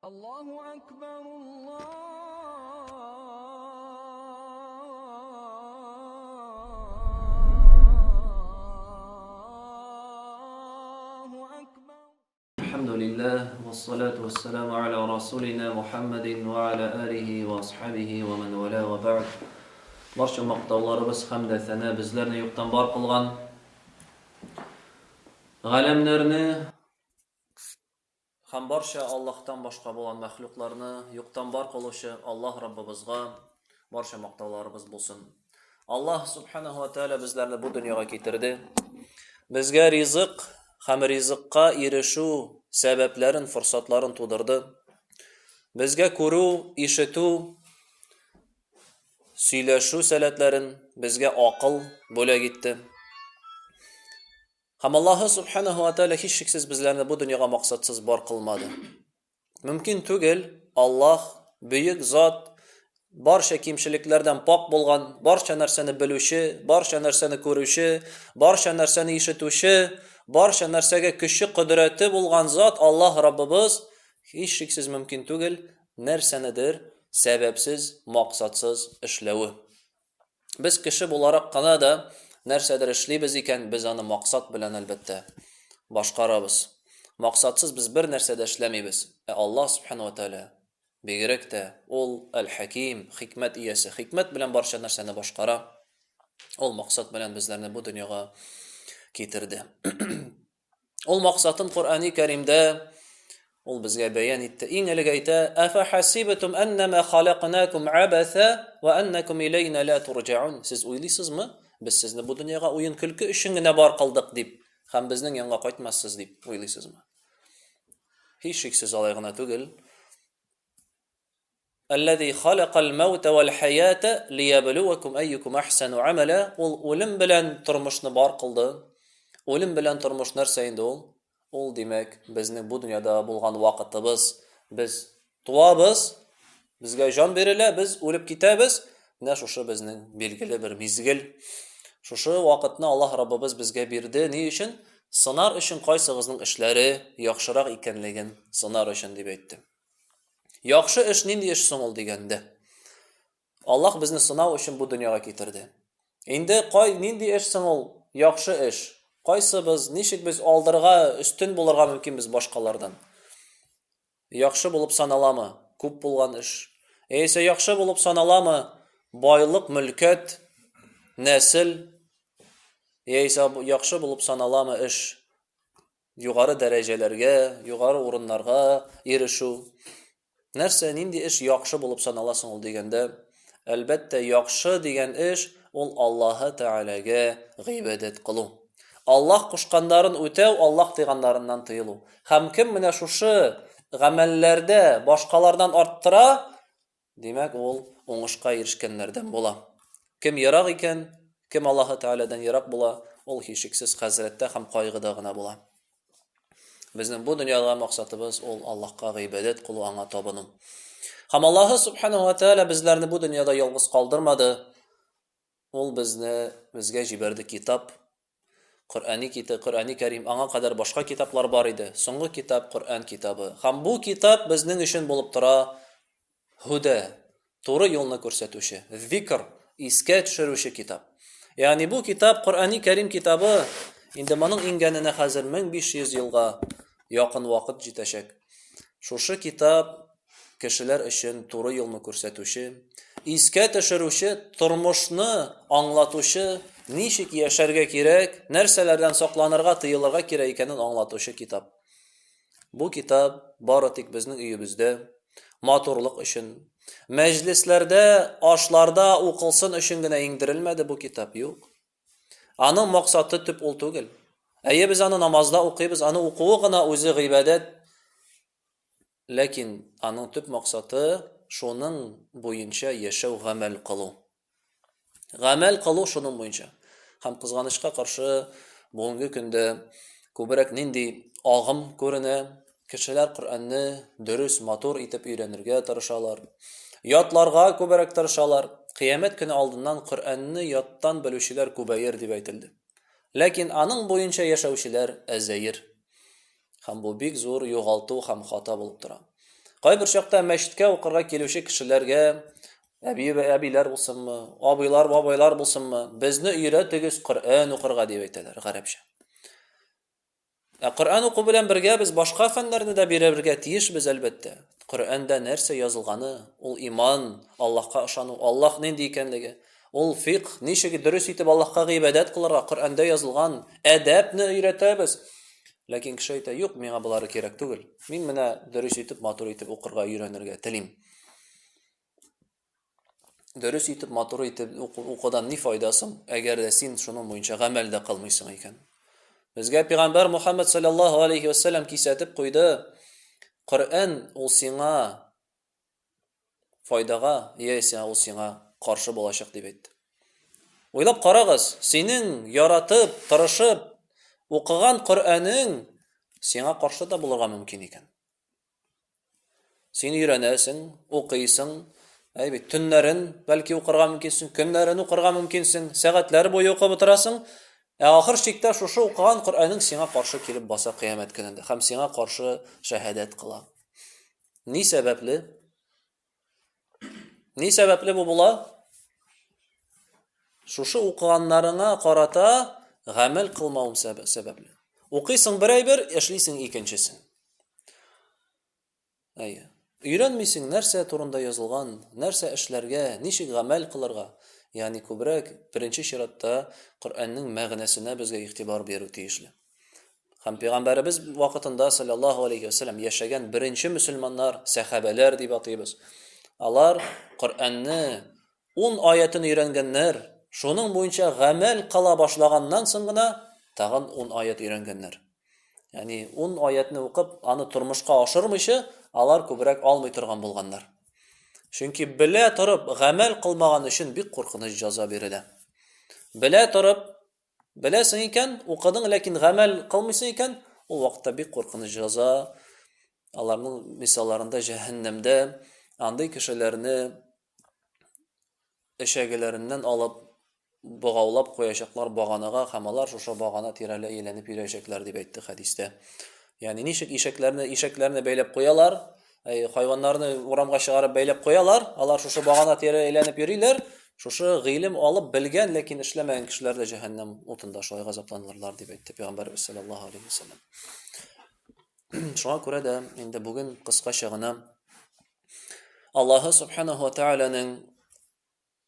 Аллаһу әкбәр, Аллаһу әкбәр. Әлхәмдүлилләһ, вәссалату вәссәламу аля расулина Мухаммадин ва аля алихи ва асхабихи ва ман вала ва бәгъд. Барча мактауларыбыз һәм дә сәна безләрне юктан бар кылган, галәмнәрне Һәм барча Аллаһтан башка булган мәхлукларны юктан бар кылучы Аллаһ Раббыбызга барча мактауларыбыз булсын. Аллаһ Субханаһу ва Тааля безләрне бу дөньяга китерде. Безгә ризык һәм ризыкка ирешү сәбәпләрен, форсатларын тудырды. Безгә күрү, ишетү, сөйләшү сәләтләрен, безгә акыл бүләк итте. Һәм Аллаһы Субханаһу ва Тааля һичшиксез безләрне бу дөньяга максатсыз бар кылмады. Мөмкин түгел, Аллаһ, бөек зат, барча кимчелекләрдән пак булган, барча нәрсәне белүче, барча нәрсәне күрүче, барча нәрсәне ишетүче, барча нәрсәгә көче, кодрәте булган зат Аллаһ Раббыбыз, һичшиксез мөмкин түгел нәрсәнедер сәбәпсез, максатсыз эшләве. Без кеше буларак кына да нәрсәдер эшлибез икән, без аны максат белән, әлбәттә, башкарабыз. Максатсыз без бер нәрсә дә эшләмибез. Ә Аллаһ Субхану ва Тааля бигрәк тә ул Әл-Хәким, хикмәт иясе, хикмәт белән барча нәрсәне башкара. Ул максат белән безләрне бу дөньяга китерде. Ул максатын Коръәни Кәримдә ул безгә бәян итте. Иң элек әйтә: "Афа хасибтум аннама халакнакум абаса ва аннакум илейна ла турҗаун". Сез уйлыйсызмы, без сезне бу дөньяга уен-көлке өчен генә бар кылдык дип һәм безнең янга кайтмассыз дип уйлыйсызмы? Һичшиксез алай гына түгел. Әлләзи халакал мәүтә вәл хәятә лиябелүәкүм әйюкүм әхсәну амәлә. Ул үлем белән тормышны бар кылды. Үлем белән тормыш нәрсә инде ул? Ул, димәк, безнең бу дөньяда булган вакытыбыз. Без туабыз, безгә җан бирелә, без үлеп китәбез. Менә шушы безнең билгеле бер мизгел. Шушы вакытны Аллаһ Раббыбыз безгә бирде. Ни өчен? Сынар өчен кайсыгызның эшләре яхшырак икәнлеген сынар өчен дип әйтте. Яхшы эш нинди эш соң ул дигәндә? Аллаһ безне сынау өчен бу дөньяга китерде. Инде кай нинди эш соң ул яхшы эш? Кайсыбыз, ничек без алдырга, өстен булырга мөмкинбез башкалардан? Яхшы булып саналамы күп булган эш? Яисә яхшы булып саналамы байлык, мөлкәт, нәсел? Яисә яхшы булып саналамы эш? Югары дәрәҗәләргә, югары урыннарга ирешү. Нәрсә, нинди эш яхшы булып санала соң ул дигәндә, әлбәттә, яхшы дигән эш ул Аллаһы Тәгаләгә гыйбадәт кылу. Аллаһ кушканнарын үтәү, Аллаһ тыйганнарыннан тыелу. Һәм кем менә шушы гамәлләрдә башкалардан арттыра, Димәк, ул уңышка ирешкәннәрдән була. Кем ерак икән, кем Аллаһы Тәгаләдән ерак була, ул һичшиксез хәзрәттә һәм кайгыда гына була. Безнең бу дөньяда максатыбыз ул Аллаһка гыйбадәт кылу, аңа табыну. Һәм Аллаһы Субханаһу ва Тәгалә безләрне бу дөньяда ялгыз калдырмады. Ул безне безгә җибәрде китап, Коръәни китап, Коръәни Кәрим, аңа кадәр башка китаплар бар иде. Соңгы китап Коръән китабы. Һәм бу китап безнең өчен булып тора һүдә, туры юлны күрсәтүче, зикр, искә төшерүче китап. Ягъни бу китап Коръәни Кәрим китабы инде моның иңгәненә хәзер 1500 елга якын вакыт җитәчәк. Шушы китап кешеләр өчен туры юлны күрсәтүче, искә төшерүче, тормышны аңлатучы, ничек яшәргә кирәк, нәрсәләрдән сакланырга, тыелырга кирәк икәнен аңлатучы китап. Бу китап бары тик безнең өебездә матурлык өчен, мәҗлесләрдә, ашларда укылсын өчен генә иңдерелмәде бу китап, юк. Аның максаты төп ул түгел. Әйе, без аны намазда укыйбыз, аны укуы гына үзе гыйбадәт. Ләкин аның төп максаты шуның буенча яшәү, гамәл кылу. Гамәл кылу шуның буенча. Һәм кызганычка каршы, бүгенге көндә күбрәк нинди агым күренә? Кешеләр Коръәнне дөрес, матур итеп өйрәнергә тырышалар. Ятларга күбрәк тырышалар. Кыямәт көне алдыннан Коръәнне яттан белүчеләр күбәер дип әйтелде. Ләкин аның буенча яшәүчеләр әзәер. Һәм бу бик зур югалту һәм хата булып тора. Кайбер чакта мәчеткә укырга килүче кешеләргә әби әбиләр булсынмы, абыйлар, бабайлар булсынмы, безне өйрәтегез Коръән укырга дип әйтәләр гарәпчә. Ә Коръән уку белән бергә без башка фәннәрне дә бирергә тиешбез, әлбәттә. Коръәндә нәрсә язылганы, ул иман, Аллаһка ышану, Аллаһ нинди икәнлеге, ул фикх, ничек дөрес итеп Аллаһка гыйбадәт кылырга, Коръәндә язылган әдәпне өйрәтәбез. Ләкин кеше әйтә, юк, миңа болары кирәк түгел. Мин менә дөрес итеп, матур итеп укырга өйрәнергә телим. Дөрес итеп, матур итеп укудан ни файда соң, әгәр дә син шуның буенча гамәл дә кылмыйсың икән? Безгә пәйгамбәр Мухаммад саллаллаһу алейхи вәсәлләм кисәтеп куйды. Коръән ул сиңа файдага, яисә ул сиңа каршы булачак дип әйтте. Уйлап карагыз, синең яратып, тырышып укыган Коръәнең сиңа каршы да булырга мөмкин икән. Син өйрәнәсең, укыйсың, әй бит, төннәрен бәлки укырга мөмкинсең, көннәрен укырга мөмкинсең, сәгатьләр буе укып утырасың, ә ахыр чиктә шушы укыган Коръәнең сиңа каршы килеп баса кыямәт көнендә һәм сиңа каршы шәһадәт кыла. Ни сәбәпле? Ни сәбәпле бу була? Шушы укыганнарыңа карата гамәл кылмавың сәбәпле. Укыйсың бер әйбер, эшлисең икенчесен. Әйе. Өйрәнмисең, нәрсә турында язылган, нәрсә эшләргә, ничек гамәл кылырга. Ягъни күбрәк, беренче чиратта, Коръәннең мәгънәсенә безгә игътибар бирү тиешле. Һәм пәйгамбәребез вакытында саллаллаһу алейхи вәсәлләм яшәгән беренче мөселманнар, сәхабәләр дип атыйбыз. Алар Коръәнне ун аятын өйрәнгәннәр, шуның буенча гамәл кыла башлаганнан соң гына тагын ун аят өйрәнгәннәр. Ягъни ун аятны укып, аны тормышка ашырмыйча, алар күбрәк алмый торган булганнар. Чөнки белә торып гамәл кылмаган өчен бик куркыныч җәза бирелә. Белә торып, беләсең икән, укыдың, ләкин гамәл кылмыйсың икән, ул вакытта бик куркыныч җәза. Аларның мисалларында җәһәннәмдә андый кешеләрне эчәгеләреннән алып богаулап куячаклар баганага һәм алар шушы багана тирәли әйләнеп йөрәчәкләр дип әйтте хәдистә. Ягъни ничек ишәкләрне ишәкләрне бәйләп куялар, хайваннарны урамга чыгарып бәйләп куялар, алар шушы багана тирәли әйләнеп йөриләр, шушы гыйлем алып белгән, ләкин эшләмәгән кешеләр дә җәһәннәм утында шулай газапланырлар дип әйтте Пәйгамбәрбез саллаллаһу алейһи вәсәлләм. Шуңа күрә дә инде бүген кыскача гына Аллаһы Субханаһу ва Тааляның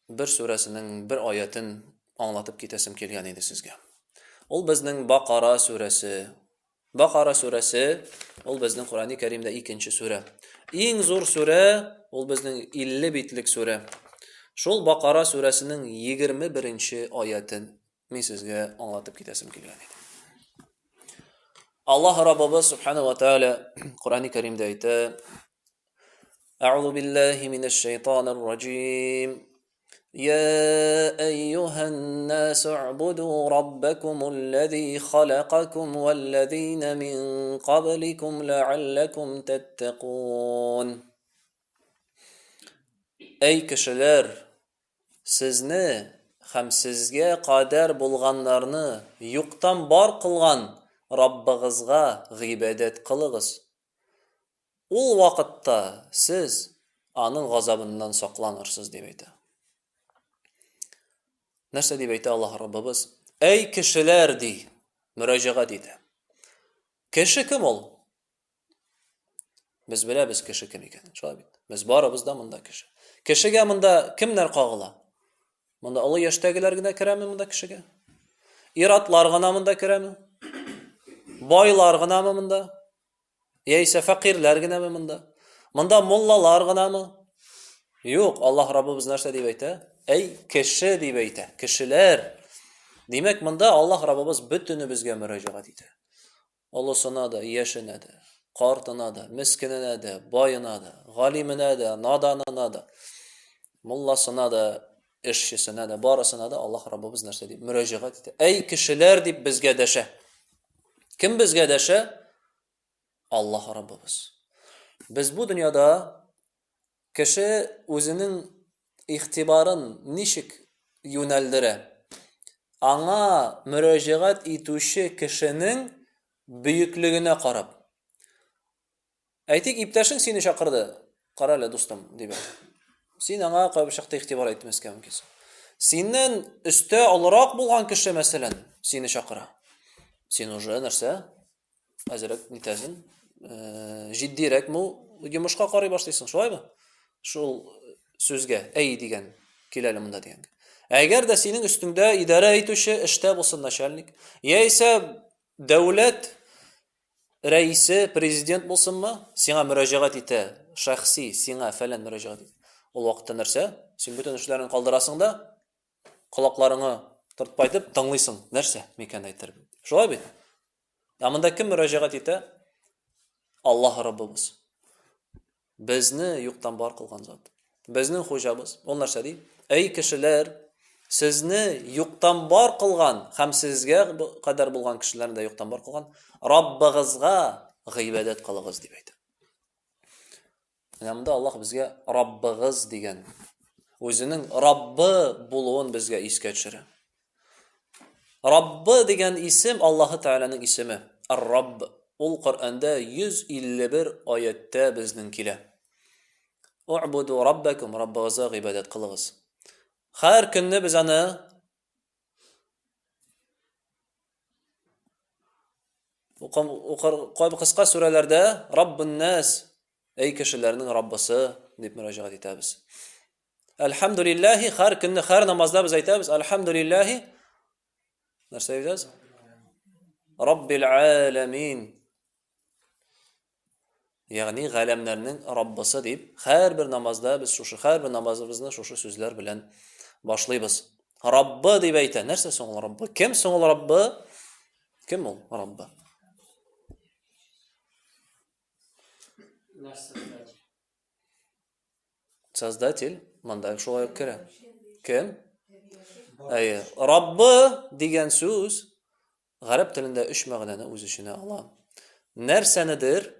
бер сүрәсенең бер аятен аңлатып китәсем килгән иде сезгә. Ул безнең Бакара сүрәсе. Бакара сүрәсе ул безнең Коръәни Кәримдә икенче сүрә. Иң зур сүрә ул безнең 50 битлек сүрә. Шул Бакара сүрәсенең 21 аятен мин сезгә аңлатып китәсем килгән иде. Аллаһ Раббыбыз Субхану ва Тааля Коръәни Кәримдә әйтә: Әгъузу биллаһи минәш шайтанир раҗим. يا أيها الناس اعبدوا ربكم الذي خلقكم والذين من قبلكم لعلكم تتقون Әй кешеләр, Сезне һәм сезгә кадәр булганнарны юктан бар кылган Раббыгызга гыйбадәт кылыгыз. Ул вакытта сез Аның газабыннан сакланырсыз, дип әйтә. Нәрсә дип әйтә Аллаһ Раббыбыз? Әй кешеләр, ди, мөрәҗәгать итә. Кеше кем ул? Без беләбез кеше кем икәнен, шулай бит. Без барыбыз да монда кеше. Кешегә монда кемнәр кагыла? Монда олы яшьтәгеләр генә керәме монда кешегә? Иратлар гына монда керәме? Байлар гынамы монда? Яисә фәкыйрьләр генәме монда? Монда муллалар гынамы? Юк, Аллаһ Раббыбыз нәрсә дип әйтә? Әй, кеше дип әйтә. Кешеләр. Димәк, монда Аллаһ Раббыбыз бөтенебезгә мөрәҗәгать итә. Олысына да, яшенә дә, картына да, мескененә дә, баена да, галименә дә, наданына да, мулласына да, эшчесенә дә, барысына да Аллаһ Раббыбыз нәрсә дип мөрәҗәгать итә? Әй, кешеләр дип безгә дәшә. Кем безгә дәшә? Аллаһ Раббыбыз. Без бу дөньяда Кеше үзенең игътибарын ничек юнәлдерә? Аңа мөрәҗәгать итүче кешенең бөеклегенә карап. Әйтик, иптәшең сине чакырды. Кара әле, дустым, дип. Син аңа кайбер чакта игътибар итмәскә мөмкинсең. Синнән өстә олырак булган кеше, мәсәлән, сине чакыра. Син уже нәрсә? Әзерәк нитәсең, э, җитдирәк бу йомышка карый башлыйсың, шулаймы? Шул сүзгә, әй дигән, кил әле монда дигәнгә. Әгәр дә синең өстеңдә идарә итүче эштә булсын начальник, яисә дәүләт рәисе, президент булсынмы, сиңа мөрәҗәгать итә, шәхси сиңа фәлән мөрәҗәгать итә. Ул вакытта нәрсә? Син бөтен эшләреңне калдырасың да, колакларыңы тырпайтып тыңлыйсың. Нәрсә микән әйтер? Шулай бит? Ә монда кем мөрәҗәгать итә? Аллаһ Раббыбыз. Безне юктан бар кылган зат. Безнең хуҗабыз. Ул нәрсә ди? Әй кешеләр, сезне юктан бар кылган һәм сезгә кадәр булган кешеләрне дә юктан бар кылган Раббыгызга гыйбадәт кылыгыз дип әйтә. Менә монда Аллаһ безгә Раббыгыз дигән үзенең Раббы булуын безгә искә төшерә. Раббы дигән исем Аллаһы Тәгаләнең исеме. Ар-Рабб. Ул Коръәндә 151 аятьтә безнең килә. У'буду раббакум, Раббыгызга гыйбадәт кылыгыз. Һәр көнне без аны Укыр, кайбер кыска сүрәләрдә Раббун нас, әй кешеләрнең Раббысы дип мөрәҗәгать итәбез. Әлхәмдүлилләһи һәр көнне һәр намазда без әйтәбез Әлхәмдүлилләһи нәрсә әйтәбез? Раббил аламин. Ягъни галәмнәрнең Раббысы дип һәрбер намазда без шушы һәрбер намазыбызны шушы сүзләр белән башлыйбыз. Раббы дип әйтә. Нәрсә соң ул Раббы? Кем соң ул Раббы? Кем ул Раббы? Создатель монда шулай ук керә. Кем? Әйе. Раббы дигән сүз гарәп телендә өч мәгънәне үз эченә ала. Нәрсәнедер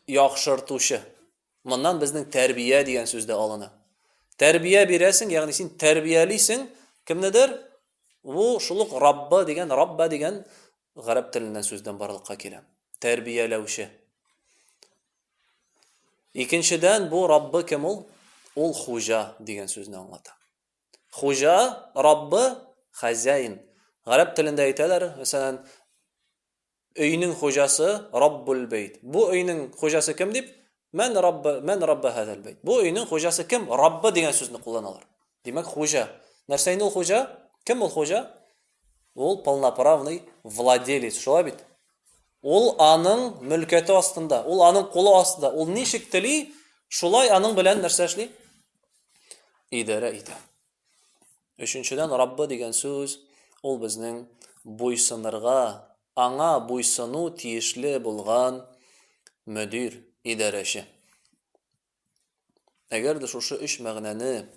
яхшыртучы. Моннан безнең тәрбия дигән сүз дә алына. Тәрбия бирәсең, ягъни син тәрбиялисең кемнедер? Бу шул ук Рабба дигән, Рабба дигән гарәп теленнән сүздән барлыкка килә. Тәрбияләүче. Икенчедән, бу Раббы кем ул? Ул хуҗа дигән сүзне аңлата. Хуҗа, Раббы, хозяин. Гарәп телендә әйтәләр, мәсәлән, өйнең хуҗасы Раббул бейт. Бу өйнең хуҗасы кем дип? Мән раббы, мән раббы хәзәл бейт. Бу өйнең хуҗасы кем? Раббы дигән сүзне кулланалар. Димәк, хуҗа. Нәрсә инде ул хуҗа? Кем ул хуҗа? Ул полноправный владелец, шулай бит? Ул аның мөлкәте астында, ул аның кулы астында. Ул ничек тели, шулай аның белән нәрсә эшли? Идарә итә. Өченчедән, Раббы дигән сүз ул безнең буйсынырга, аңа буйсыну тиешле булган мөдир, идарәче. Әгәр дә шушы өч мәгънәне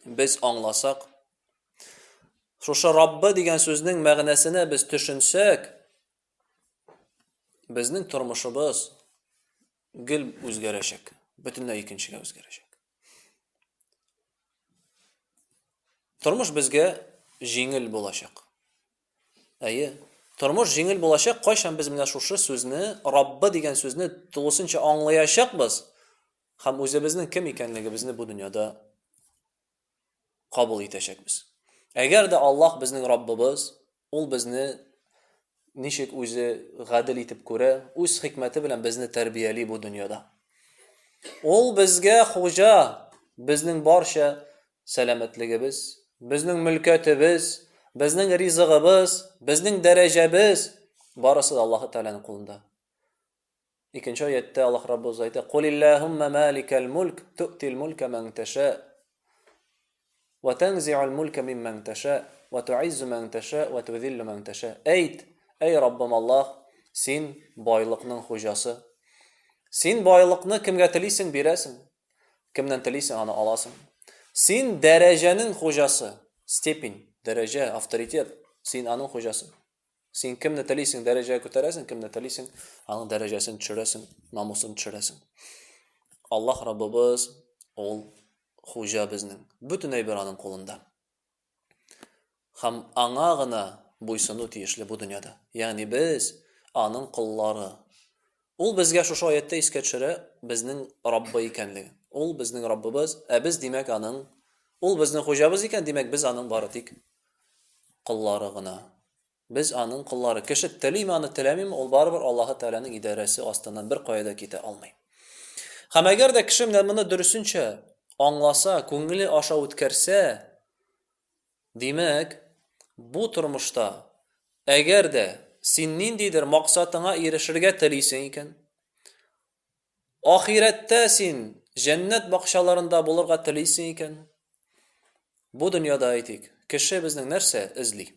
без аңласак, шушы Раббы дигән сүзнең мәгънәсенә без төшенсәк, безнең тормышыбыз гел үзгәрәчәк, бөтенләй икенчегә үзгәрәчәк. Тормыш безгә җиңел булачак. Әйе, тормыш җиңел булачак, кайчан без менә шушы сүзне, Раббы дигән сүзне тулысынча аңлаячакбыз һәм үзебезнең кем икәнлегебезне бу дөньяда кабул итәчәкбез. Әгәр дә Аллаһ безнең Раббыбыз, ул безне ничек үзе гадел итеп күрә, үз хикмәте белән безне тәрбияли бу дөньяда. Ул безгә хуҗа, безнең барча сәламәтлегебез, безнең мөлкәтебез, безнең ризыгыбыз, безнең дәрәҗәбез, барысы да Аллаһы Тәгаләнең кулында. Икенче аятьтә Аллаһ Раббыбыз әйтә: "Кулиллаһумма маликал мулк ту'тил мулка ман таша ва танзи'ул мулка мимман таша ва ту'иззу ман таша ва тузиллу ман таша". Әйт, әй Раббым Аллаһ, син байлыкның хуҗасы. Син байлыкны кемгә телисең бирәсең. Кемнән телисең, аны аласың. Син дәрәҗәнең хуҗасы. Степень, дәрәҗә, авторитет. Син аның хуҗасы. Син кемне телисең, дәрәҗәгә күтәрәсең, кемне телисең, аның дәрәҗәсен төшерәсең, намусын төшерәсең. Аллаһ Раббыбыз ул хуҗа безнең. Бөтен әйбер аның кулында. Һәм аңа гына буйсыну тиешле бу дөньяда. Ягъни без аның коллары. Ул безгә шушы аятьтә искә төшерә безнең Раббы икәнлеген. Ул безнең Раббыбыз, ә без, димәк, аның Ул безнең хуҗабыз икән, димәк, без аның бары тик коллары гына. Без аның коллары. Кеше телиме аны, теләмиме, ул барыбер Аллаһы Тәгаләнең идарәсе астыннан беркая да китә алмый. Һәм әгәр дә кеше менә моны дөресенчә аңласа, күңеле аша үткәрсә, димәк, бу тормышта әгәр дә син ниндидер максатыңа ирешергә телисең икән, ахирәттә син җәннәт бакчаларында булырга телисең икән, бу дөньяда әйтик, кеше безнең нәрсә эзли?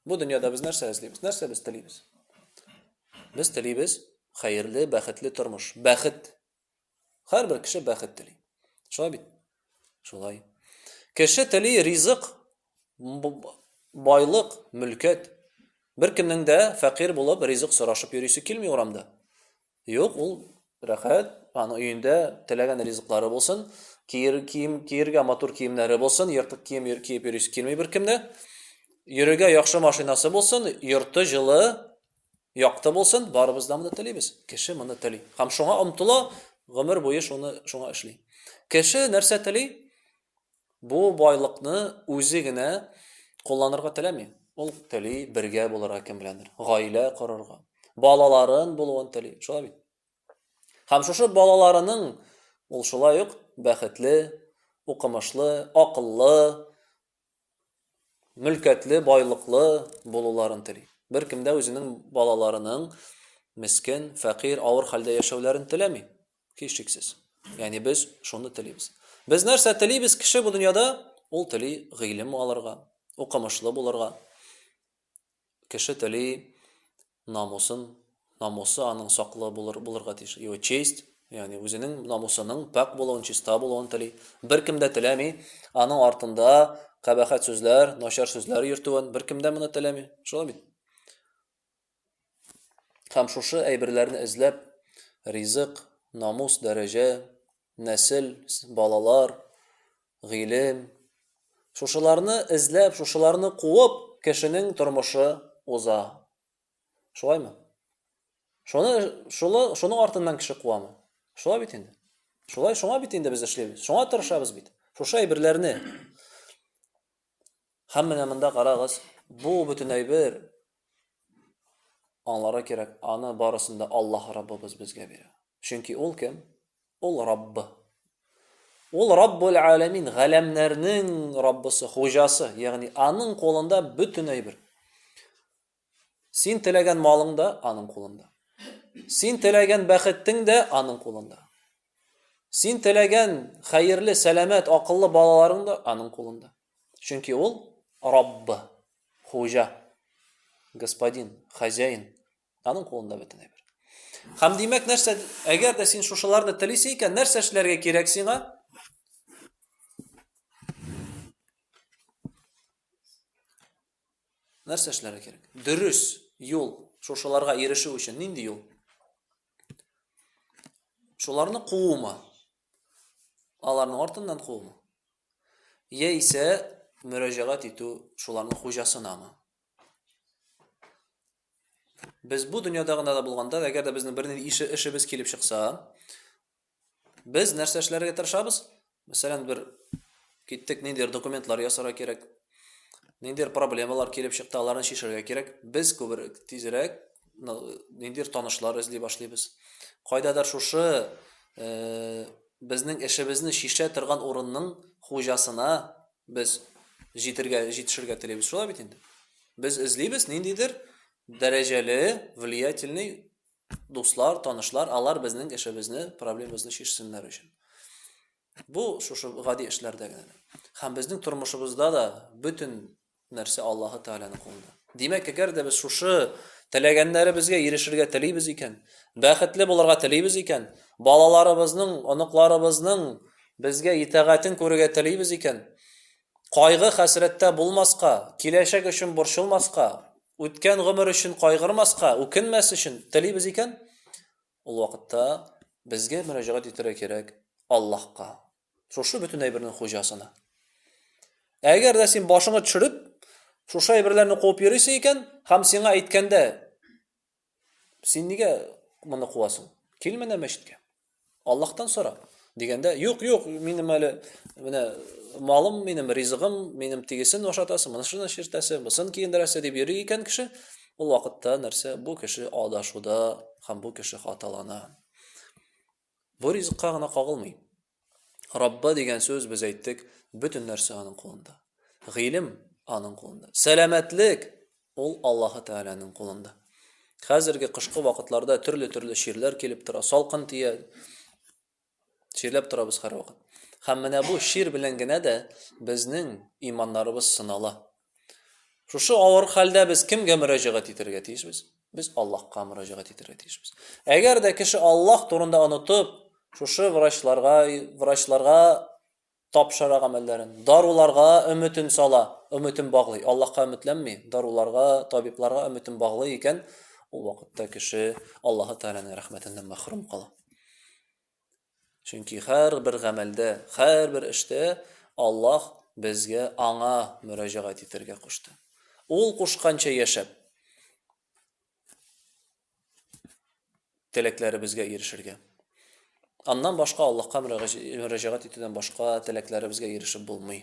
Бу дөньяда без нәрсә эзлибез? Нәрсә без телибез? Без телибез хәерле, бәхетле тормыш. Бәхет. Һәрбер кеше бәхет тели. Шулай бит? Шулай. Кеше тели ризык, байлык, мөлкәт. Беркемнең дә фәкыйрь булып ризык сорашып йөрисе килми урамда. Юк, ул рәхәт, аның өендә теләгән ризыклары булсын, киер, кием, киергә матур киемнәре булсын, ертык кием киеп йөрисе килми беркемдә. Йөрергә яхшы машинасы булсын, йорты җылы, якты булсын, барыбыз да моны телибез. Кеше моны тели. Һәм шуңа омтыла, гомер буе шуны шуңа эшли. Кеше нәрсә тели? Бу байлыкны үзе генә кулланырга теләми. Ул тели бергә булырга кем беләндер, гаилә корырга, балаларын булуын тели. Шулай бит? Һәм шушы балаларының ул шулай ук бәхетле, укымышлы, акыллы, мөлкәтле, байлыклы булуларын тели. Беркем дә үзенең балаларының мескен, фәкыйрь, авыр хәлдә яшәүләрен теләми. Һичшиксез. Ягъни без шуны телибез. Без нәрсә телибез кеше бу дөньяда? Ул тели гыйлем алырга, укымышлы булырга. Кеше тели намусын, намусы аның саклы булыр, булырга тиеш. Его честь, ягъни үзенең намусының пакь булуын, чиста булуын тели. Беркем дә теләми аның артында кабахәт сүзләр, начар сүзләр йөртүен, беркем дә моны теләми. Шулай бит? Һәм шушы әйберләрне эзләп, ризык, намус, дәрәҗә, нәсел, балалар, гыйлем, шушыларны эзләп, шушыларны куып, кешенең тормышы уза. Шулаймы? Шуны, шулы, шуның артыннан кеше куамы? Шулай бит инде. Шулай, шуңа бит инде без эшлибез. Шуңа тырышабыз бит. Шушы әйберләрне. Һәм менә монда карагыз, бу бөтен әйбер аңларга кирәк, аны барысын да Аллаһ Раббыбыз безгә бирә. Чөнки ул кем? Ул Раббы. Ул Раббул Аләмин, галәмнәрнең Раббысы, хуҗасы, ягъни аның кулында бөтен әйбер. Син теләгән малың да аның кулында. Син теләгән бәхеттең дә аның кулында. Син теләгән хәерле, сәламәт, акыллы балаларың да аның кулында. Чөнки ул Раббы, хуҗа, господин, хозяин. Аның кулында бөтен әйбер. Һәм димәк, нәрсә, әгәр дә син шушыларны телисең икән, нәрсә эшләргә кирәк сиңа? Нәрсә эшләргә кирәк? Дөрес юл шушыларга ирешү өчен нинди юл? Шуларны куумы? Аларның артыннан куумы? Яисә мөрәҗәгать итү шуларның хуҗасынамы? Без бу дөньяда гына да булганда, әгәр дә безнең бернинди ише эшебез килеп чыкса, без нәрсә эшләргә тырышабыз? Мәсәлән, бер киттек, ниндидер документлар ясарга кирәк, ниндидер проблемалар килеп чыкты, аларны чишәргә кирәк. Без күбрәк, тизрәк ниндидер танышлар эзли башлыйбыз. Кайдадыр шушы э, безнең эшебезне чишә торган урынның хуҗасына без җитергә, җитешергә телибез. Шулай бит инде. Без эзлибез ниндидер дәрәҗәле, влиятельный дуслар, танышлар, алар безнең эшебезне, проблемабызны чишсеннәр өчен. Бу шушы гади эшләрдә генә. Һәм безнең тормышыбызда да бөтен нәрсә Аллаһы Тәгаләнең кулында. Димәк, әгәр дә без шушы теләгәннәребезгә ирешергә телибез икән, бәхетле булырга телибез икән, балаларыбызның, оныкларыбызның безгә итагатен күрергә телибез икән, кайгы хәсрәттә булмаска, киләчәк өчен борчылмаска, үткән гомер өчен кайгырмаска, үкенмәс өчен телибез икән, ул вакытта безгә мөрәҗәгать итәргә кирәк Аллаһка. Шушы бөтен әйбернең хуҗасына. Әгәр дә син башыңа төшереп, шушы әйберләрне куып йөрисең икән, һәм сиңа әйткәндә, син нигә моны куасың? Кил менә мәчеткә. Аллаһтан сора. Дигәндә, юк, юк, минем әле менә малым, минем ризыгым, минем тегесен ашатасы, монысын эчертәсе, монысын киендерәсе дип йөри икән кеше, ул вакытта нәрсә? Бу кеше адашуда һәм бу кеше хаталана. Бу ризыкка гына кагылмый. Рабба дигән сүз без әйттек, бөтен нәрсә аның кулында. Гыйлем аның кулында. Сәламәтлек ул Аллаһы Тәгаләнең кулында. Хәзерге кышкы вакытларда төрле-төрле чирләр килеп тора, салкын тия. Чирләп торабыз һәрвакыт. Һәм менә бу чир белән генә дә безнең иманнарыбыз сынала. Шушы авыр хәлдә без кемгә мөрәҗәгать итәргә тиешбез? Без Аллаһка мөрәҗәгать итәргә тиешбез. Әгәр дә кеше Аллаһ турында онытып, шушы врачларга, врачларга тапшыра гамәлләрен, даруларга өметен сала, өметен баглый, Аллаһка өметләнми, даруларга, табибларга өметен баглый икән, ул вакытта кеше Аллаһы Тәгаләнең рәхмәтеннән мәхрүм кала. Чөнки һәрбер гамәлдә, һәрбер эштә Аллаһ безгә аңа мөрәҗәгать итәргә кушты. Ул кушканча яшәп, теләкләребезгә ирешергә. Аннан башка Аллаһка мөрәҗәгать итүдән башка теләкләребезгә ирешеп булмый.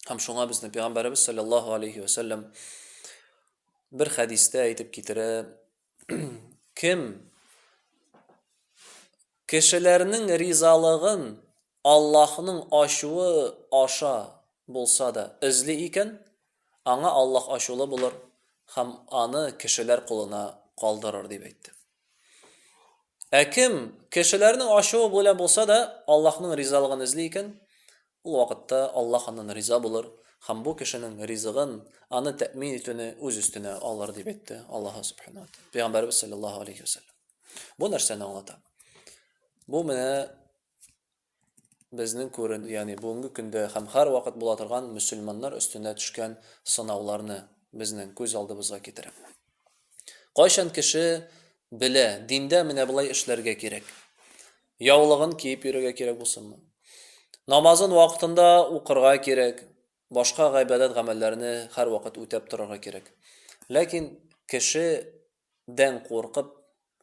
Һәм шуңа безне пәйгамбәребез саллаллаһу алейхи ва саллям бер хәдистә әйтеп китерә, кем кешеләрнең ризалыгын Аллаһның ачуы аша булса да эзли икән, аңа Аллаһ ачулы булыр һәм аны кешеләр кулына калдырыр, дип әйтте. Ә кем кешеләрнең ачуы белән булса да Аллаһның ризалыгын эзли икән, ул вакытта Аллаһ аннан риза булыр һәм бу кешенең ризыгын, аны тәэмин итүне үз өстенә алыр, дип әйтте Аллаһ субхана ва тааля. Пәйгамбәребез саллаллаһу алейхи ва саллям. Бу нәрсәне аңлата? Бу менә безнең күрен, ягъни бүгенге көндә һәм һәрвакыт була торган мөселманнар өстенә төшкән сынауларны безнең күз алдыбызга китерә. Кайчан кеше белә, диндә менә болай эшләргә кирәк. Яулыгын киеп йөрергә кирәк булсынмы? Намазын вакытында укырга кирәк, башка гыйбадәт гамәлләрне һәрвакыт үтәп торырга кирәк. Ләкин кеше дән куркып,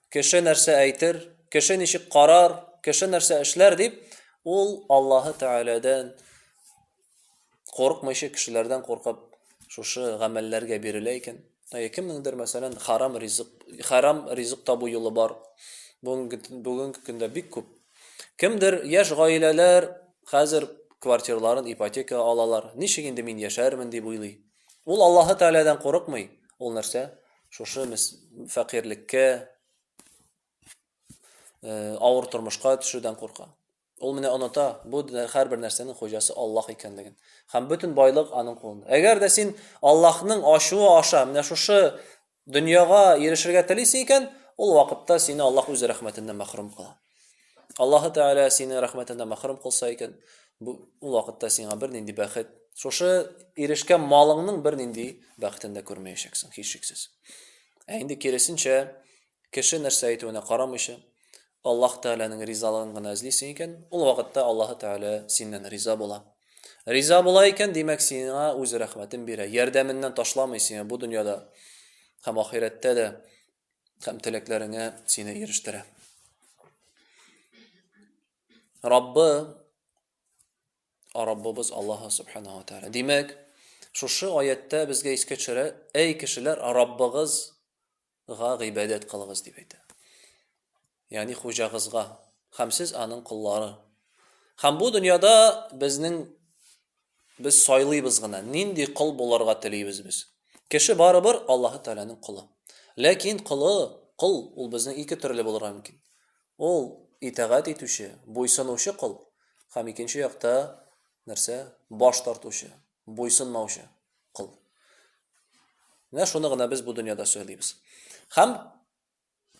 кеше нәрсә әйтер, кеше ничек карар, кеше нәрсә эшләр дип, ул Аллаһы Тәгаләдән курыкмыйча, кешеләрдән куркып, шушы гамәлләргә бирелә икән. Әйе, кемнеңдер, мәсәлән, харам ризык, харам ризык табу юлы бар. Бүгенге, бүгенге көндә бик күп. Кемдер яшь гаиләләр хәзер квартирларын ипотека алалар. Ничек инде мин яшәрмен дип уйлый. Ул Аллаһы Тәгаләдән курыкмый. Ул нәрсә? Шушы фәкыйрьлеккә, э, авыр тормышка төшүдән курка. Ул менә оныта, бу һәрбер нәрсәнең хуҗасы Аллаһ икәнлеген. Һәм бөтен байлык аның кулында. Әгәр дә син Аллаһның ачуы аша менә шушы дөньяга ирешергә телисең икән, ул вакытта сине Аллаһ үз рәхмәтеннән мәхрүм кыла. Аллаһы Тәгалә сине рәхмәтеннән мәхрүм кылса икән, бу ул вакытта сиңа бернинди бәхет, шушы ирешкән малыңның бернинди бәхетен дә күрмәячәксең, һичшиксез. Ә инде киресенчә, кеше нәрсә әйтүенә карамыйча, Аллаһ Тәгаләнең ризалыгын гына эзлисең икән, ул вакытта Аллаһы Тәгалә синнән риза була. Риза була икән, димәк, сиңа үз рәхмәтен бирә, ярдәменнән ташламый сине бу дөньяда һәм ахирәттә дә һәм теләкләреңә сине ирештерә. Раббы, Раббыбыз Аллаһ Субханаһу ва Тааля. Димәк, шушы аятта безгә искә төшерә, әй кешеләр, Раббыгызга гыйбадәт кылыгыз дип әйтә. Ягъни хуҗагызга һәм сез аның коллары. Һәм бу дөньяда безнең без сайлыйбыз гына, нинди кол булырга телибез без. Кеше барыбер Аллаһы Тәгаләнең колы. Ләкин колы, кол ул безнең ике төрле булырга мөмкин. Ул итагать итүче, буйсынучы кол һәм икенче якта нәрсә? Баш тартучы, буйсынмаучы кол. Менә шуны гына без бу дөньяда сайлыйбыз. Һәм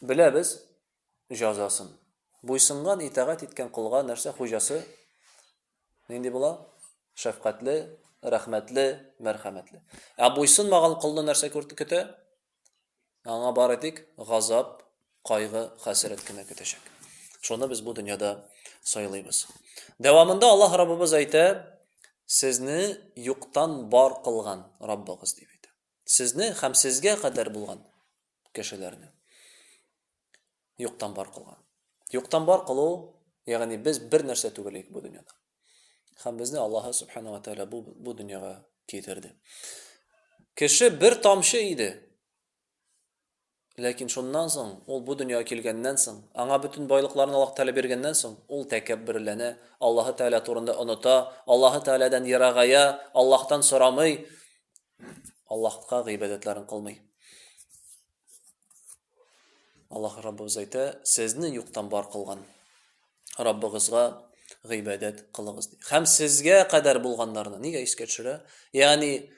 Беләбез җазасын. Буйсынган, итагать иткән колга нәрсә хуҗасы нинди була? Шәфкатьле, рәхмәтле, мәрхәмәтле. Ә буйсынмаган колны нәрсә көтә? Аңа бары тик газап, кайгы, хәсрәт кенә көтәчәк. Шуны без бу дөньяда сайлыйбыз. Дәвамында Аллаһ Раббыбыз әйтә, сезне юктан бар кылган Раббыгыз дип әйтә. Сезне һәм сезгә кадәр булган кешеләрне. Юктан бар кылган. Юктан бар кылу, ягъни без бер нәрсә түгел идек бу дөньяда. Һәм безне Аллаһы Субхана ва Тааля бу, бу дөньяга китерде. Кеше бер тамчы иде. Ләкин шуннан соң, ул бу дөньяга килгәннән соң, аңа бөтен байлыкларын Аллаһ Тәгалә биргәннән соң, ул тәкәбберләнә, Аллаһы Тәгалә турында оныта, Аллаһы Тәгаләдән ерагая, Аллаһтан сорамый, Аллаһка гыйбадәтләрен кылмый. Аллаһ Раббыбыз әйтә, сезне юктан бар кылган Раббыгызга гыйбадәт кылыгыз ди. Һәм сезгә кадәр булганнарны нигә искә төшерә? Ягъни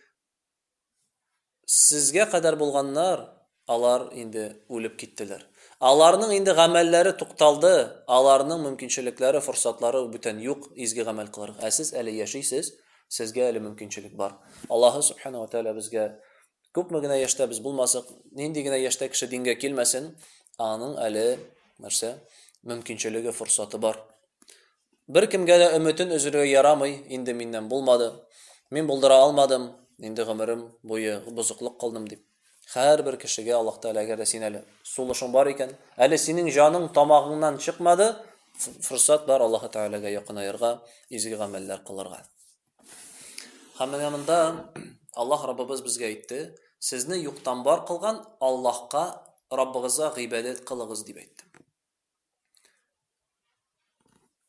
Сезгә кадәр булганнар, алар инде үлеп киттеләр. Аларның инде гамәлләре тукталды, аларның мөмкинчелекләре, форсатлары бүтән юк изге гамәл кылырга. Ә сез әле яшисез, сезгә әле мөмкинчелек бар. Аллаһы Субхана ва Тәгалә безгә күпме генә яшьтә без булмасак, нинди генә яшьтә кеше дингә килмәсен, аның әле нәрсә? Мөмкинчелеге, форсаты бар. Беркемгә дә өметен өзергә ярамый, инде миннән булмады, мин булдыра алмадым, инде гомерем буе бозыклык кылдым дип. Һәрбер кешегә Аллаһ Тәгалә, әгәр дә син әле сулышың бар икән, әле синең җаның тамагыңнан чыкмады, форсат бар Аллаһ Тәгаләгә якынаерга, изге гамәлләр кылырга. Һәм менә монда Аллаһ Раббыбыз безгә әйтте, сезне юктан бар кылган Аллаһка, Раббыгызга гыйбадәт кылыгыз дип әйтте.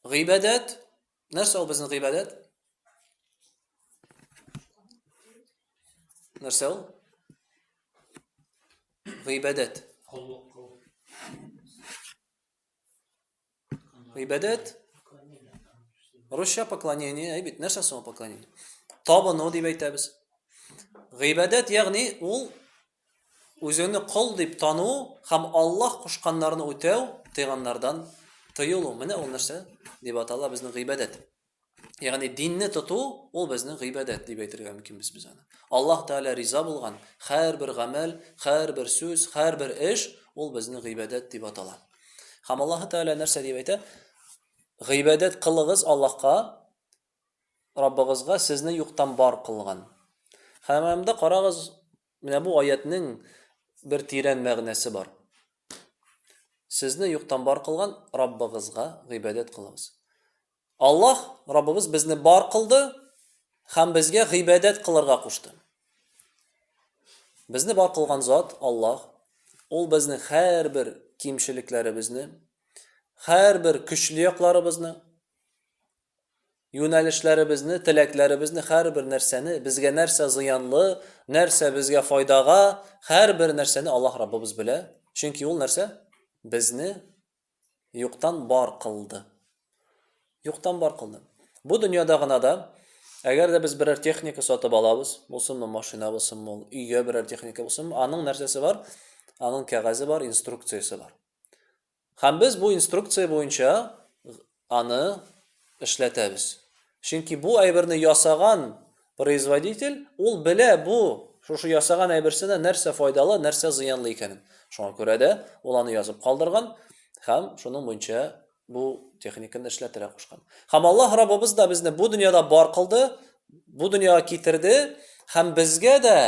Гыйбадәт, нәрсә ул безнең гыйбадәт? Нәрсә ул? Гыйбадәт. Гыйбадәт русча поклонение, әй бит, нәрсә соң поклонение? Табыну дип әйтәбез. Гыйбадәт, ягъни ул Үзеңне кол дип тану һәм Аллаһ кушканнарны үтәү, тыйганнардан тыелу. Менә ул нәрсә дип атала безнең гыйбадәт. Ягъни динне тоту ул безнең гыйбадәт дип әйтергә мөмкинбез без аны. Аллаһ Тәгалә риза булган һәрбер гамәл, һәрбер сүз, һәрбер эш ул безнең гыйбадәт дип атала. Һәм Аллаһ Тәгалә нәрсә дип әйтә? Гыйбадәт кылыгыз Аллаһка, Раббыгызга сезне юктан бар кылган. Һәм монда карагыз, менә бу аятның бер тирән мәгънәсе бар. Сезне юктан бар кылган Раббыгызга гыйбадәт кылыгыз. Аллаһ Раббыбыз безне бар кылды һәм безгә гыйбадәт кылырга кушты. Безне бар кылган зат Аллаһ. Ул безнең һәрбер кимчелекләребезне, һәрбер көчле якларыбызны, юнәлешләребезне, теләкләребезне, һәрбер нәрсәне, безгә нәрсә зыянлы, нәрсә безгә файдага, һәрбер нәрсәне Аллаһ Раббыбыз белә. Чөнки ул нәрсә? Безне юктан бар кылды. Юктан бар кылды. Бу дөньяда гына да, әгәр дә без берәр техника сатып алабыз, булсынмы машина булсынмы ул, өйгә берәр техника булсынмы, аның нәрсәсе бар? Аның кәгазе бар, инструкциясе бар. Һәм без бу инструкция буенча аны эшләтәбез. Чөнки бу әйберне ясаган производитель, ул белә бу шушы ясаган әйберсенә нәрсә файдалы, нәрсә зыянлы икәнен. Шуңа күрә дә ул аны язып калдырган һәм шуның буенча бу техниканы эшләтергә кушкан. Һәм Аллаһ Раббыбыз да безне бу дөньяда бар кылды, бу дөньяга китерде һәм безгә дә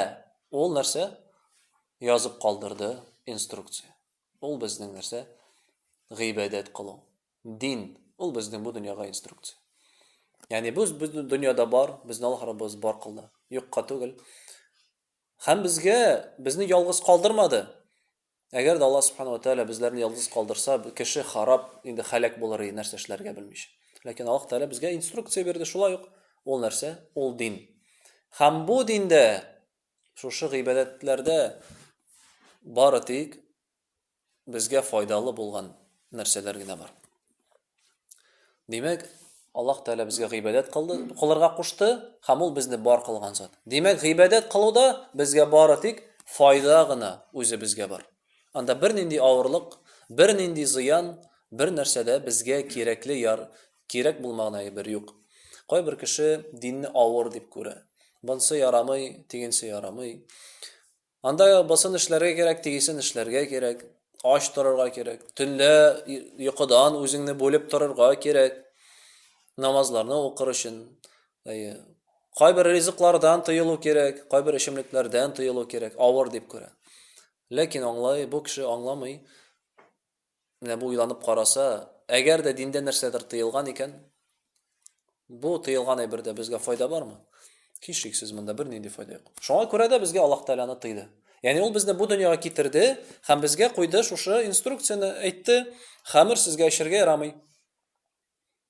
ул нәрсә язып калдырды инструкция. Ул безнең нәрсә? Гыйбадәт кылу. Дин. Ул безнең бу дөньяга инструкция. Ягъни без бу дөньяда бар, безне Аллаһ Раббыбыз бар кылды. Юкка түгел. Һәм безгә безне ялгыз калдырмады. Әгәр дә Аллаһ субхана ва тааля безләрне ялгыз калдырса, кеше харап, инде халәк булыр иде, нәрсә эшләргә белмичә. Ләкин Аллаһ Тәгалә безгә инструкция бирде шулай ук. Ул нәрсә? Ул дин. Һәм бу диндә Шушы гыйбадәтләрдә бары тик безгә файдалы булган нәрсәләр генә бар. Димәк, Аллаһ Тәгалә безгә гыйбадәт кылды, кылырга кушты һәм ул безне бар кылган зат. Димәк, гыйбадәт кылуда безгә бары тик файда гына үзебезгә бар. Анда бернинди авырлык, бернинди зыян, бер нәрсә дә безгә кирәкле яр, кирәк булмаган әйбер юк. Кайбер кеше динне авыр дип күрә. Бонсы ярамый, тегенсе ярамый. Анда босын эшләргә кирәк, тегесен эшләргә кирәк. Ач торырга кирәк. Төнлә йокыдан үзеңне бүлеп торырга кирәк. Намазларны укыр өчен. Әйе. Кайбер ризыклардан тыелу кирәк, кайбер эчемлекләрдән тыелу кирәк, авыр дип күрә. Ләкин аңлай, бу кеше аңламый. Менә бу уйланып караса, әгәр дә диндә нәрсәдер тыелган икән, бу тыелган әйбердә безгә файда бармы? Һичшиксез монда бернинди файда юк. Шуңа күрә дә безгә Аллаһ Тәгалә аны тыйды. Ягъни ул безне бу дөньяга китерде һәм безгә куйды шушы инструкцияне, әйтте, хәмер сезгә эчәргә ярамый.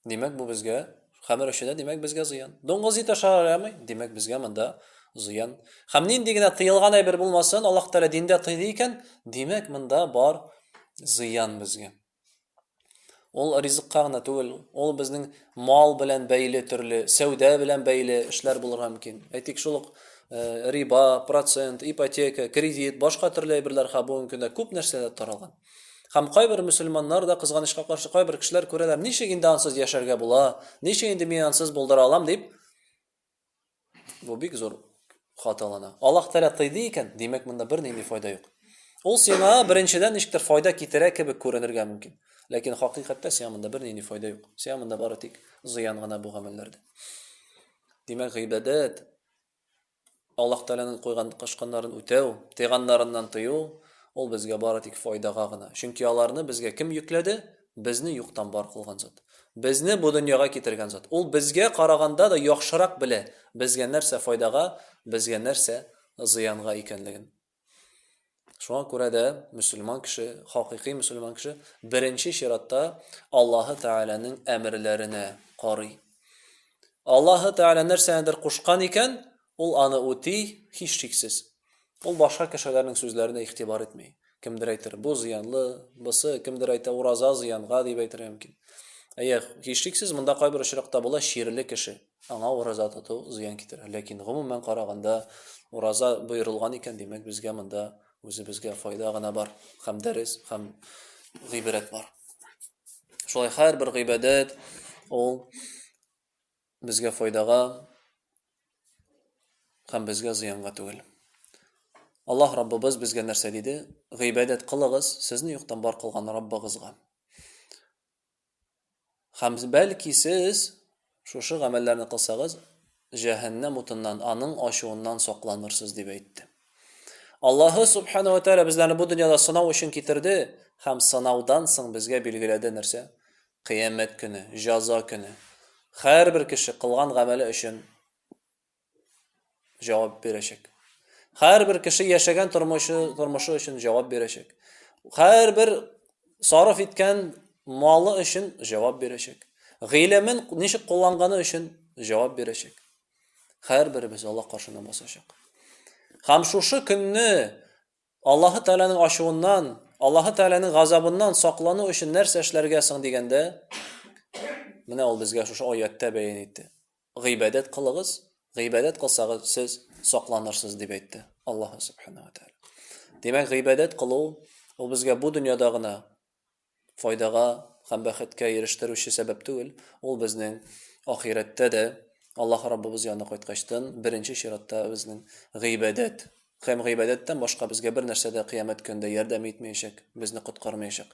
Димәк, бу безгә хәмер эчүдә, димәк, безгә зыян. Дуңгыз ите ашарга ярамый, димәк, безгә монда зыян. Һәм нинди генә тыелган әйбер булмасын, Аллаһ Тәгалә диндә тыйды икән, димәк, монда бар зыян безгә. Ул ризыкка гына түгел, ул безнең мал белән бәйле төрле, сәүдә белән бәйле эшләр булырга мөмкин. Әйтик, шул ук э, риба, процент, ипотека, кредит, башка төрле әйберләр һәм бүгенге көндә күп нәрсәдә таралган. Һәм кайбер мөселманнар да кызганычка каршы кайбер кешеләр күрәләр, ничек инде ансыз яшәргә була, ничек инде мин ансыз булдыра алам дип, Бу бик зур хаталана. Аллаһ Тәгалә тыйды икән, димәк, монда бернинди файда юк. Ул сиңа беренчедән ничектер файда китерә кебек күренергә мөмкин. Ләкин хакыйкатьтә сиңа монда бернинди файда юк. Сиңа монда бары тик зыян гына бу гамәлләрдә. Димәк, гыйбадәт Аллаһ Тәгаләнең куйган кушканнарын үтәү, тыйганнарыннан тыю, ул безгә бары тик файдага гына. Чөнки аларны безгә кем йөкләде? Безне юктан бар кылган зат. Безне бу дөньяга китергән зат. Ул безгә караганда да яхшырак белә, безгә нәрсә файдага, безгә нәрсә зыянга икәнлеген. Шуңа күрә дә мөселман кеше, хакыйкый мөселман кеше беренче чиратта Аллаһы Тәгаләнең әмерләренә карый. Аллаһы Тәгалә нәрсәнедер кушкан икән, ул аны үти һичшиксез. Ул башка кешеләрнең сүзләренә игътибар итми. Кемдер әйтер, бу зыянлы, бусы, кемдер әйтә, ураза зыянга дип әйтергә мөмкин. Әйе, һичшиксез монда кайбер очракта була чирле кеше, аңа ураза тоту зыян китерә. Ләкин гомумән караганда ураза боерылган икән, димәк, безгә монда үзебезгә файда гына бар, һәм дәрес, һәм гыйбрәт бар. Шулай һәрбер гыйбадәт ул безгә файдага һәм безгә зыянга түгел. Аллаһ Раббыбыз безгә нәрсә диде? Гыйбадәт кылыгыз, сезне юктан бар кылган Раббыгызга. Һәм бәлки сез шушы гамәлләрне кылсагыз, җәһәннәм утыннан, аның ачуыннан сакланырсыз дип әйтте. Аллаһы субхана ва тааля безләрне бу дөньяда сынау өчен китерде һәм сынаудан соң безгә билгеләде нәрсә? Кыямәт көне, җаза көне. Һәрбер кеше кылган гамәле өчен җавап бирәчәк. Һәрбер кеше яшәгән тормышы, тормышы өчен җавап бирәчәк. Һәрбер сарыф иткән малы өчен җавап бирәчәк. Гыйлемен ничек кулланганы өчен җавап бирәчәк. Һәрберебез Аллаһ каршына басачак. Һәм шушы көнне Аллаһы Тәгаләнең ачуыннан, Аллаһы Тәгаләнең газабыннан саклану өчен нәрсә эшләргә соң дигәндә, менә ул безгә шушы аятьтә бәян итте. Гыйбадәт кылыгыз, гыйбадәт кылсагыз, сез сакланырсыз дип әйтте Аллаһы Субханаһу ва Тәгалә. Димәк, гыйбадәт кылу ул безгә бу дөньяда гына файдага һәм бәхеткә ирештерүче сәбәп түгел, ул безнең ахирәттә дә Аллаһ Раббыбыз янына кайткачтын беренче чиратта безнең гыйбадәт. Һәм гыйбадәттән башка безгә бер нәрсә дә кыямәт көнендә ярдәм итмәячәк, безне коткармаячак.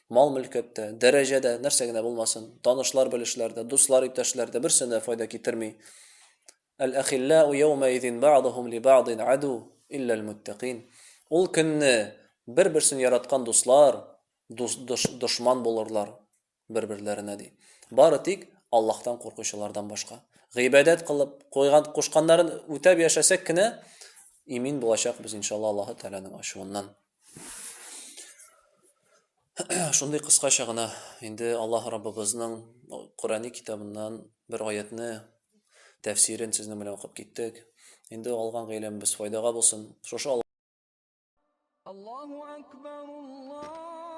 Мал-мөлкәт тә, дәрәҗә дә, нәрсә генә булмасын, танышлар, белешләр дә, дуслар, иптәшләр дә берсенә дә файда китерми. Әл-әхиллау яумәизин бәгъдухум ли бәгъдин аду илля әл-муттакин. Ул көнне бер-берсен яраткан дуслар дус, дош, дошман булырлар бер-берләренә ди. Бары тик Аллаһтан куркучылардан башка. Гыйбадәт кылып, куйган кушканнарын үтәп яшәсәк кенә имин булачакбыз иншалла Аллаһы Тәгаләнең ачуыннан. Шундый кыскача гына инде Аллаһ Раббыбызның Коръәни китабыннан бер аятны тәфсирен сезнең белән укып киттек. Инде алган гыйлемебез файдага булсын. Шушы Аллаһу акбар Аллаһу.